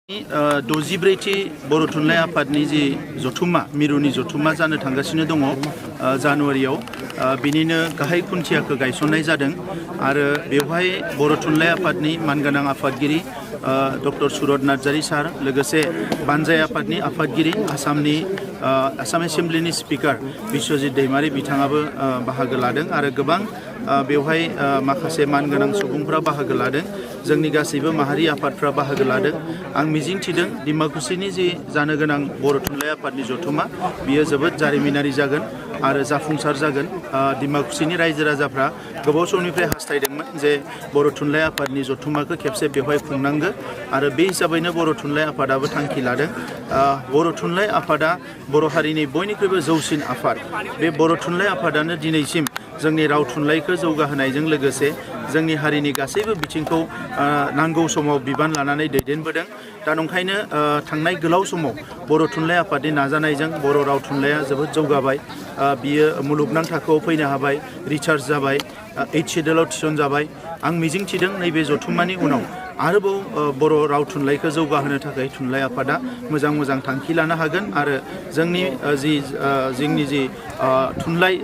64थि बर' थुनलाइ आफादनि जि जथुम्मा मिरुनि जथुम्मा जानो थांगासिनो दङ जानुवारियाव बिनिनो गाहाय खुन्थियाखौ गायसननाय जादों आरो बेवहाय बर' थुनलाइ आफादनि मानगोनां आफादगिरि डक्टर सुरत नार्जारी सार लोगोसे बानजाय आफादनि आफादगिरि आसाम एसेम्ब्लिनि स्पिकार बिश्वजित दैमारी बिथाङाबो बाहागो लादों आरो गोबां बेवहाय माखासे मानगोनां सुबुंफोरा बाहागो लादों जोंनि गासैबो माहारि आफादफ्रा बाहागो लादों आं मिजिंथिदों डिमाकुसिनि जि जानो गोनां बर' थुनलाइ आफादनि जथुम्मा बियो जोबोद जारिमिनारि जागोन आरो जाफुंसार जागोन डिमाकुसिनि रायजो राजाफ्रा गोबाव समनिफ्राय हास्थायदोंमोन जे बर' थुनलाइ आफादनि जथुम्माखौ खेबसे बेवहाय खुंनांगौ आरो बे हिसाबैनो बर' थुनलाइ आफादाबो थांखि लादों बर' थुनलाइ आफादा बर' हारिनि बयनिख्रुइबो जौसिन आफाद बे बर' थुनलाइ आफादानो दिनैसिम जोंनि राव थुनलाइखौ जौगाहोनायजों लोगोसे जोंनि हारिनि गासैबो बिथिंखौ नांगौ समाव बिबान लानानै दैदेनबोदों दा नंखायनो थांनाय गोलाव समाव बर' थुनलाइ आफादनि नाजानायजों बर' राव थुनलाइया जोबोद जौगाबाय बियो मुलुगनां थाखोआव फैनो हाबाय रिसार्च जाबाय 8 सिडुलाव थिसनजाबाय आं मिजिंथिदों नैबे जथुम्मानि उनाव आरोबाव बर' राव थुनलाइखौ जौगाहोनो थाखाय थुनलाइ आफादा मोजां थांखि लानो हागोन आरो जोंनि जि थुनलाइ